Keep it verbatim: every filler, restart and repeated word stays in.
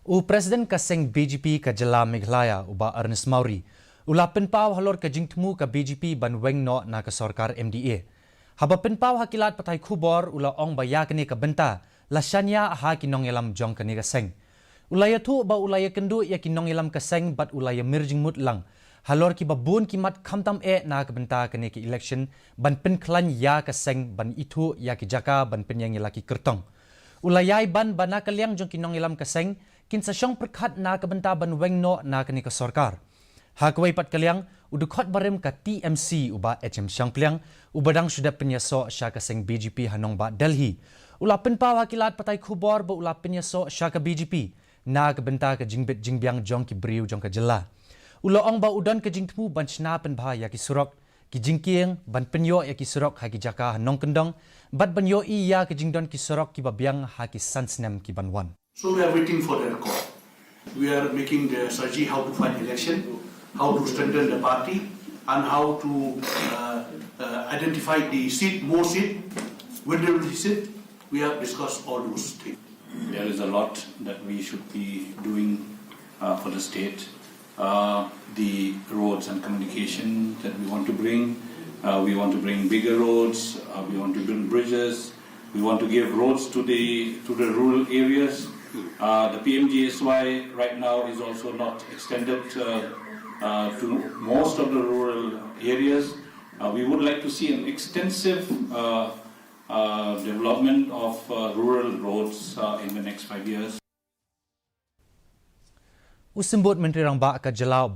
U President ka seng B J P ka jylla Meghalaya, u Bah Ernest Mawrie, u la pynpaw halor ka jingthmu ka B J P ban weng noh na ka sorkar M D A. Haba pynpaw ha ki lad pathai khubor, u la ong ba ïa kane ka bynta la shaniah ha ki nongïalam jong kane ka seng. U la ïathuh ba u la ïakynduh ïa ki nongïalam ka seng bad u la ïamir jingmut lang halor kiba bun ki mat khamtam eh na ka bynta kane ka election ban pynkhlaiñ ïa ka seng ban ithuh ïa ki jaka ban pynïeng ïa la ki kyrtong. U la ïai ban ba na ka liang jong ki nongïalam ka seng kin sa shong pyrkhat na ka bynta ban weng noh na kane ka sorkar. Ha kawei pat ka liang, u dkhot barim ka T M C, u Bah H M Shangpliang, uba dang shu dep pynïasoh sha ka seng B J P ha nongbah Delhi, u la pynpaw ha ki lad pathai khubor ba u la pynïasoh sha ka B J P na ka bynta ka jingbit jingbiang jong ki briew jong ka jylla. U la ong ba u don ka jingthmu ban shna pynbha ïa ki surok, ki jingkieng, ban pynïoh ïa ki surok ha ki jaka ha nongkyndong, bad ban ïohi ïa ka jingdon ki surok kiba biang ha ki san snem ki ban wan. So we are waiting for the record. We are making the strategy how to fight election, how to strengthen the party, and how to uh, uh, identify the seat, more seat, win the seat. We have discussed all those things. There is a lot that we should be doing uh, for the state. Uh, the roads and communication that we want to bring. Uh, we want to bring bigger roads. Uh, we want to build bridges. We want to give roads to the to the rural areas. Uh, the P M G S Y right now is also not extended uh, uh, to most of the rural areas. Uh, we would like to see an extensive uh, uh, development of uh, rural roads uh, in the next five years. U Symbud Myntri Rangbah ka jylla,